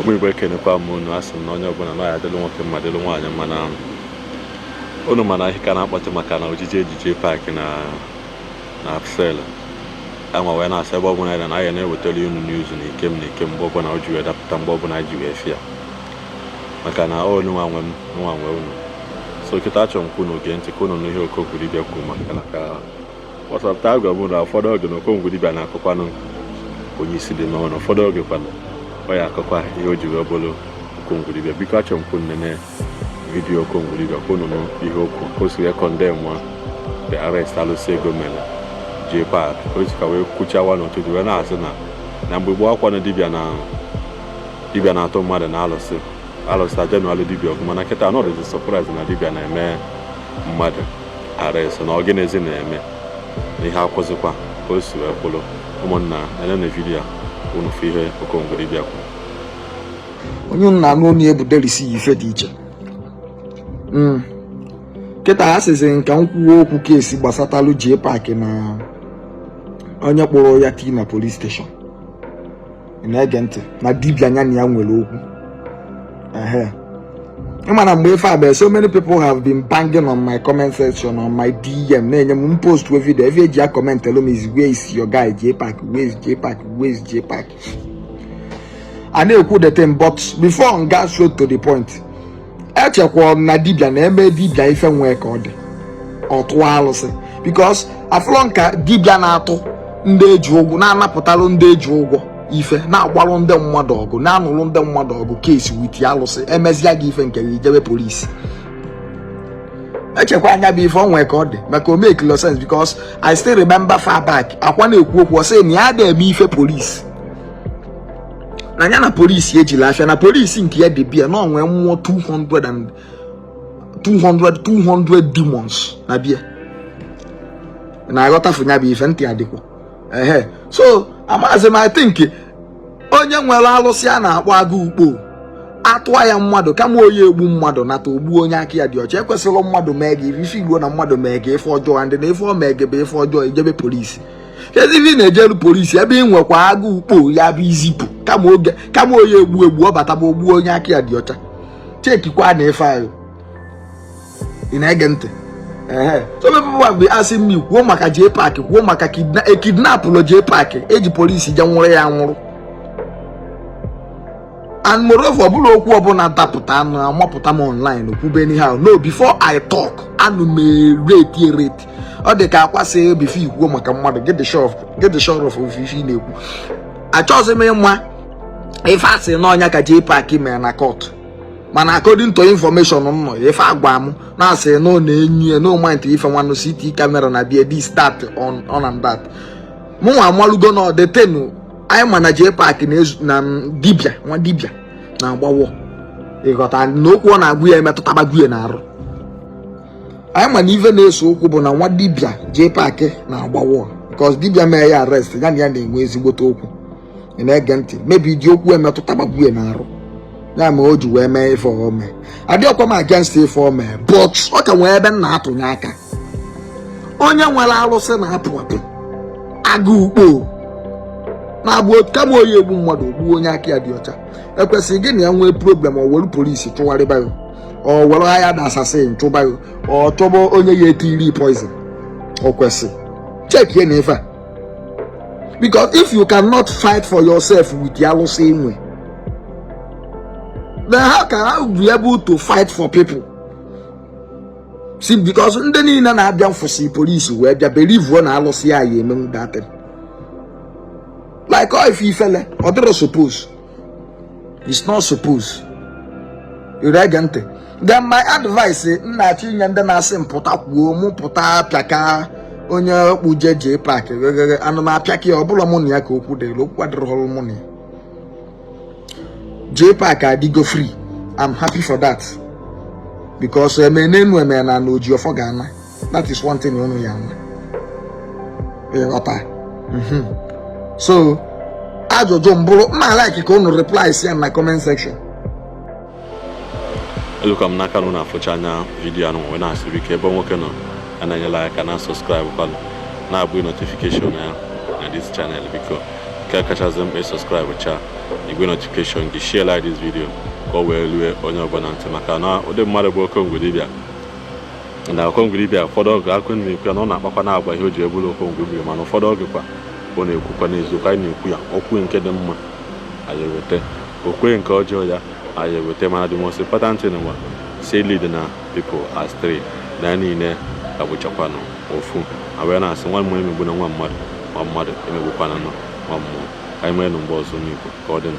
Ụmụ Igbo, ekenekwa m unu. Asị m na onye ọbụla na ya adịlụ nwoke mma, dịlụ nwaanyị mma. Na unu mana ihe ka na-akpọtụ maka na ojiji ejije park na cell anwa wee na-asị ebe ọbụla ya na anyị na-ewetara unu news na ikem na ikem, mgbe ọbụla o ji wee dapụta, mgbe ọbụla ji wee fịa, maka na ọ nwa nwe m, nwa nwe unu. So kịta, achọrọ m ka unu gee ntị ka unu nụ ihe Okongwu Dibịa kwuru, maka na ka gbasapụta agwa m na ụfọdụ oge na Okongwu Dibịa na-akọkwanụ onye isi dị n'ọnụ, ụfọdụ oge kwanụ ọ ya akọkwa ihe o ji wee bụrụ Okongwu Dibịa. Biko, achọrọ m ka unu nene video Okongwu Dibịa ka unu nụ ihe okwu, ka o si wee condemn the arrest alụsị ego mere J Park, ka o si ka wee kwuchawa n'ụtụtụ wee na-asị na mgbe gboo akwanụ dibịa na dibịa na-atụ mmadụ na alụsị alụsị ajenụalụ dibịa ọgụ, mana kịta anọdụzi surprise na dibịa na-eme mmadụ arrest, na ọgịnịzi na-eme na ihe akwụzikwa ka o si wee kwụrụ. Ụmụnna, nene na video unu fụ ihe Okongwu Dibịa kwuru. Onye unu na-anụ onu ebuderisi ya ife dị iche. Kịta ha sịzị nka m kwuo okwu case gbasatalụ J Park na onye kpụrụ ya tii na police station. Ị na-ege ntị na dibịa anya na ya nwere okwu ehe. Ịma na mgbe ife a bụ, so many people have been banging on my comment section, on my DM, na-enye m post we video ebe eji ya comment elu m is, "Where is your guy J Park? Where is J Park? Where is J Park?" A na-ekwu the thing, but before m gaa straight to the point, echekwa m na dibịa na-eme dibịa ife nwee ka ọ dị ọ tụọ alụsị, because afụlọ nka dibịa na-atụ ndị eji ụgwọ, na-anapụtalụ ndị eji ụgwọ ife, na-agbalụ ndị mmadụ ọgụ, na-anụrụ ndị mmadụ ọgụ case with alụsị, emezia gị ife nke gị jebe polisi. Echekwa anya bụ ife onwe ka ọ dị maka o make no sense, because I still remember far back, akwa na-ekwu okwu, ọ sị na ya na-eme ife polisi, na ya na polisi ejila afịa na polisi nke ya dị bia na onwe mmụọ 200 and 200 200 demons na bia na-aghọtafu ya bụ ife ntị adịkwa ehe. So amazi m, I think onye nwere alụsị a na-akpọ agụ ukpo atụọ ya mmadụ, kama onye egbu mmadụ nata ogbu onye aka ya dị ọcha. Ekwesịrị mmadụ mee gị ife igbo na mmadụ mee gị ife ọjọọ, ndị na ife ọ mee gị bụ ife ọjọọ, ijebe polisi. Kezi ife ị na-ejelu polisi ebe ị nwekwa agụ ukpo ya bụ izipụ, kama oge kama onye egbu egbu ọ bata ma ogbuo onye aka ya dị ọcha. Chekikwa na ife ahụ ị na-ege ntị ehe. So many people have been asking me, kwuo maka J Park, kwuo maka kidnapụlụ J Park, eji polisi je nwụrụ ya anwụrụ. And moreover, ọbụla okwu ọbụla dapụta anụ amapụta m online kwube anyhow. No, before I talk, anụ m erate erate. Ọ dị ka akwasị before ikwuo maka mmadụ, get the sure of ife ị na-ekwu. Achọghịzị m ịma ife asị n'ọnya ka J Park mere na court, mana according to information m nọ, ife agwa m na-asị na ọ na-enyi ya no mind ife nwanụ CT camera na bia this, that, on and that. Mụ nwa amalugo na ọdetenu anyị ma na J Park na dibịa nwa dibịa na-agbawọ ịghọta na okwu ọ na-agwụ ya emetụtabagwu ya n'arụ. Anyị ma na ife na-eso okwu bụ na nwa dibịa J Park na-agbawọ, because dibịa mee ya arrest, ya na ya na-enwe ezigbote okwu. Ị na-ege ntị, mebi dị okwu emetụtabagwu ya n'arụ, ya ma o ji wee mee ife o mee. Adịghịkwa m against ife o mee, but ọ ka nwee ebe m na-atụnye aka. Onye nwere alụsị na-apụ apụ agụ ukpo na-abụ kama onye egbu mmadụ ogbuo onye aka ya dị ọcha, ekwesịghị gị na ya nwee problem, ọ were polisi chụgharịba ya, ọ were agha na assassin chụba ya, ọ chọba onye ya etiri poison. O kwesị check na ife a, because if you cannot fight for yourself with alụsị inwe, then how can I be able to fight for people? See, because ndị niile na-abịa mfụsị polisi wee bịa believe na alụsị ya ya emenwu that thing. Like ọ ife ifele ọ dịrọ suppose, it's not suppose. Ire ntị. Then my advice m na-achọ inye ndị na-asị m pụta kwuo, mụ pụta pịaka onye kpuje J Park gheghere anụ m apịaka ya, ọbụla mụ na ya ka okwu dịrị, okwu adịrị mụ na ya. J Park adịgo free, I'm happy for that, because eme n'enu eme na oji ọfọ ga-ana. That is one thing unu ya ana ịghọta. So ajụjụ mbụrụ mma like ka unu reply si ya na comment section. Elukwa m n'aka na unu afụcha anya video anụ wee na-asị, biko, ebe nwoke nọ a na-enyela aka na subscribe kwanụ, na-abụ notification ya na this channel, biko. Nke kachasị mkpa, subscribe cha igwe notification gị, share, like this video ka ọ wee rue onye ọbụla ntị, maka na ụdị mmadụ bụ Okongwu dibịa na Okongwu dibịa. Ụfọdụ oge akụ na-ekwu ya na ọ na-akpakwa na-agwa ihe o ji ebulu Okongwu dibịa, mana ụfọdụ oge kwa ọ na-ekwukwa n'eziokwu. Anyị na-ekwu ya, okwu nke dị mma anyị eweta, okwe nke ọjọọ ya anyị eweta, mana the most important thing nwa say lead na people astray na ya niile ka bụchakwanụ ofu. A wee na-asị nwa mmụọ emegbu na nwa mmadụ, nwa mmadụ emegbukwana nọ nwa mmụọ. Ka anyị mee nụ mgbe ọzọ n'Igbo ka ọ dị.